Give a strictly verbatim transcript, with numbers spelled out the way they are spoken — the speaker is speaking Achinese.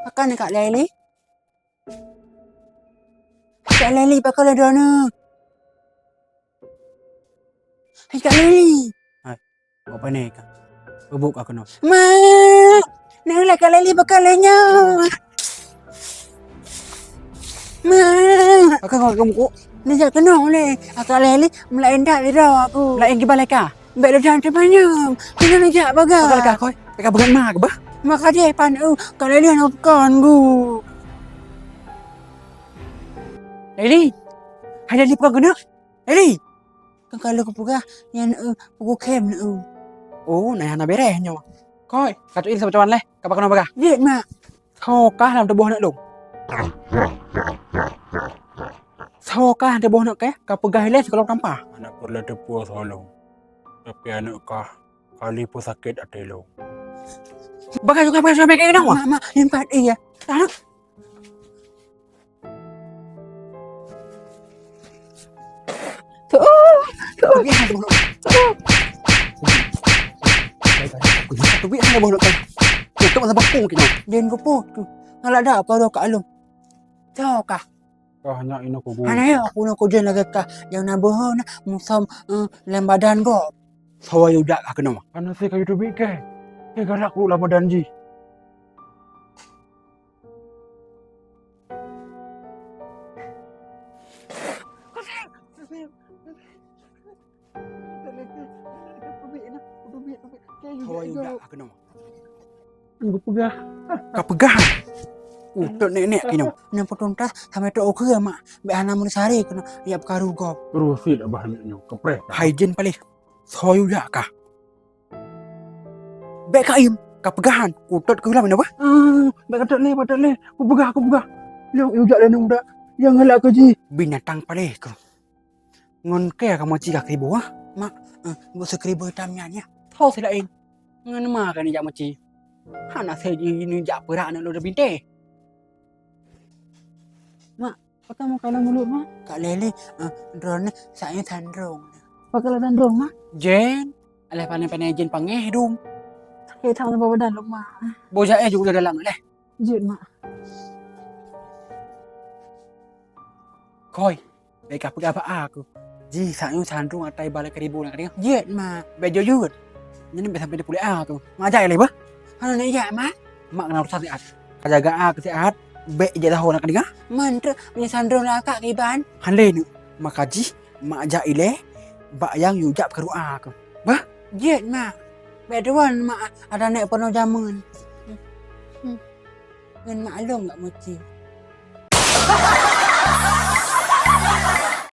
Pakon Kak Leli? Kak Leli, pakon lé droeneuh? Hai Kak Leli. Hai, buet pane kah? Peubok kah keunoe? Mak! Neuh lé Kak Leli, pakon lé nyoe? Mak! Pakon kah kameukuk? Neujak keunoe lé. Kak Leli, meulaén that sidroe aku. Meulaén kiban lé kah? Bèk lé that teumanyong. Keunoe neujak bagai. Pakon lé kah, Koi? Bèk kah peugah ma kah bah? Maka jih pan eu, Kak Leli hana pakon gu. Leli! Hai Leli, pakon keunoe? Leli! Kan ka lheueh kupeugah, nyan, eh, pukul khem, eh. Oh, na hana beres nyoe. Koi, ka tuin saboh cawan leh, ka pakon bagah? Jeuet, Mak. Soe kah lam tuboh aneuk lôn? Soe kah lam tuboh aneuk kah, ka peugah ilèe sigohlom tampah? Aneuk peureulèe teupeue soe lôn. Tapi aneuk kah, ka lheueh peusakét até lôn. Bagah juga, bagah juga, bagah juga. Mak, mak, mak, limpat, iya. Aneuk. Tuh, tuh. Tapi hana boh. Tuh. Tapi hana boh. Tutup masa bakong kita. Jangan kepot tu. Ngalak dah apa dah Kak Along. Tahu kah? Kah nyak ina kubu. Hana ya, aku nak kujen lagi kah. Yang nak boh na musom, eh, lam badan kau. Sawa yudak kah kena. Hana saya kayu tubik ke. Ke galak ku lam badan ji. Hawa yudak keunoe. Geupeugah. Geupeugah. Utot nek-nek keunoe. Nang peutuntas sampai tok ukeue mak. Bèk hana meunasari keunoe. Ya peukaru gob. Rusit abah nek nyoe. Kepreh. Hai jin paleh. Soe yue jak kah? Bèk ka iem, ka peugahan, kutot keu lam inoe bah. Ah, bèk ka tot lé, bèk tot lé. Kupeugah, kupeugah. Nyang yue jak lé nang muda, nyang galak keu jih. Binatang paléh keuh. Ngon kèe ka meuci ka keuribu, ah? Mak, eh, buet sikeuribu itam nyan, ya. Tho si laén. Ngon ma ka neujak meuci. Hana se ji neujak peurak aneuk lôn binteh. Mak, Pakon meukalon mulut, Ma? Kak Leli, eh, droeneuh saát nyoe sandrong. Pakon lôn sandrong, Ma? Jén, alah pané-pané jén pangéh dum. Sakét that lam badan lôn, Ma. Boh jaéh jeuet u dalam leh. Jeuet, Ma. Koi, bèk kapeugah bak aku. Jih saát nyoe sandrong ata iba lé keuribu na keudéh. Jeuet, Ma. Bèk jeuet-jeuet. Nyan bèk sampai dipuléh aku. Mak jak lé bah. Hana neujak, Ma. Mak keunan urusan siat. Ka jaga a keu siat, bèk ijak tahu na keudéh. Man treuk meunyoe sandrong lé akak kiban. Han lé neuk. Maka jih mak jak ilèe bak nyang yue jak peukaru a keuh. Bah? Jeuet, Mak. Bèk tuwan mak ada nèk peunoh jameun. Hmm. Ngon mak lôn gak meuci.